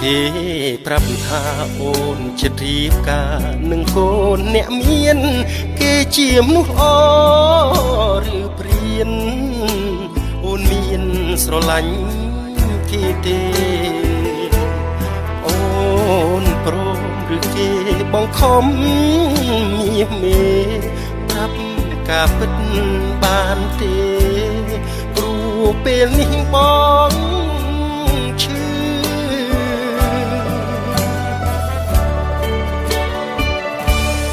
គេប្រាប់ថាអូនចិត្តរៀបការនឹងកូនអ្នកមានគេជាមនុស្សល្អឬព្រានអូនមានស្រឡាញ់គេទេអូនព្រមឬគេបង្ខំមាសមេប្រាប់ការពិតបានទេព្រោះពេលនេះបងឈឺ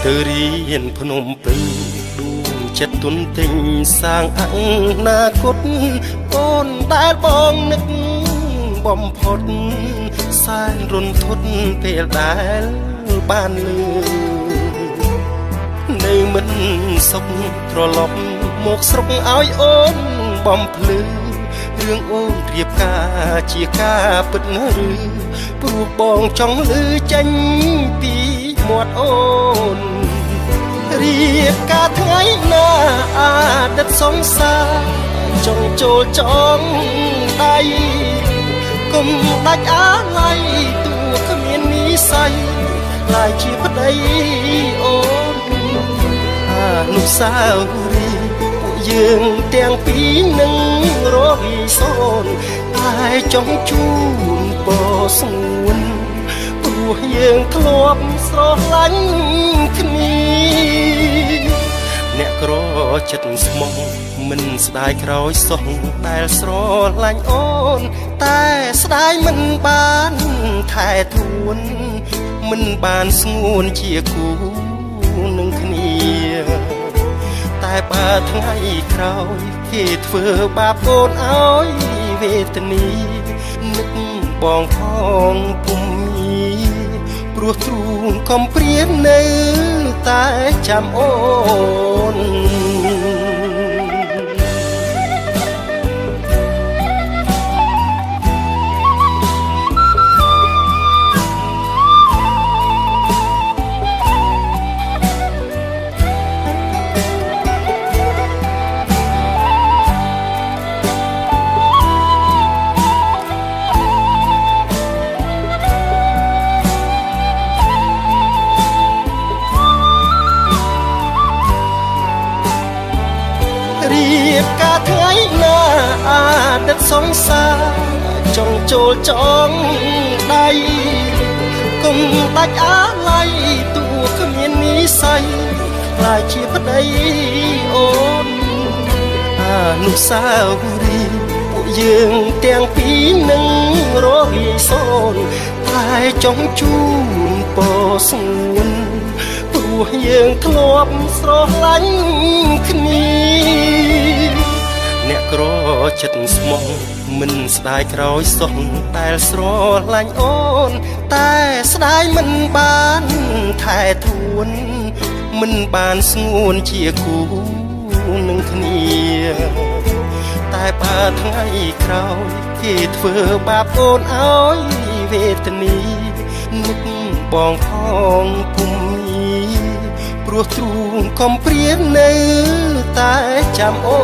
ទៅរៀនភ្នំពេញដួងចិត្តទុនទិញសាងអនាគតអូនដែលបងនឹកបំផុតសែនរន្ធត់ពេលដែលបានលឺនៅមិនសុខត្រឡប់មកស្រុកឲ្យអូនបំភ្លឺរឿងអូនរៀបការជាការពិតឬព្រោះបងចង់លឺចេញពីមាត់អូនរៀបការថ្ងៃណាអតីតសង្សារចង់ចូលចងដៃគុំដាច់អាល័យតួគ្មាននិស័យឡាយជាប្តីអូនអនុស្សាវរីយ៍ពួកយើងទាំងពីរនឹងរកសូនតែចង់ជូនពរស្ងួនព្រោះយើងធ្លាប់ស្រឡាញ់គ្នាអ្នកក្រចិត្តស្មោះមិនស្ដាយក្រោយសោះដែលស្រឡាញ់អូនតែស្ដាយមិនបានថែទួនមិនបានស្ងួនជាគូនឹងគ្នាតែបើថ្ងៃក្រោយគេធ្វើបាបអូនឲ្យវេទនីនឹកបងផងពុំមីព្រោះទ្រូងកំព្រានៅតែចាំអូនរៀបការថ្ងៃណាអតីតសង្សារចង់ចូលចងដៃគុំដាច់អាល័យតួគ្មាននិស័យខ្លាចជាប្តីអូនអនុស្សាវរីយ៍ពួកយើងទាំងពីរនឹងរកសូនតែចង់ជូនពរស្ងួនព្រោះយើងធ្លាប់ស្រឡាញ់គ្នាអ្នកក្រចិត្តស្មោះមិនស្ដាយក្រោយសោះដែលស្រឡាញ់អូនតែស្ដាយមិនបានថែទួនមិនបានស្ងួនជាគូនឹងគ្នាតែបើថ្ងៃក្រោយគេធ្វើបាបអូនឲ្យវេទនីនឹកបងផងពុំមីព្រោះទ្រូងកំព្រានៅតែចាំអូ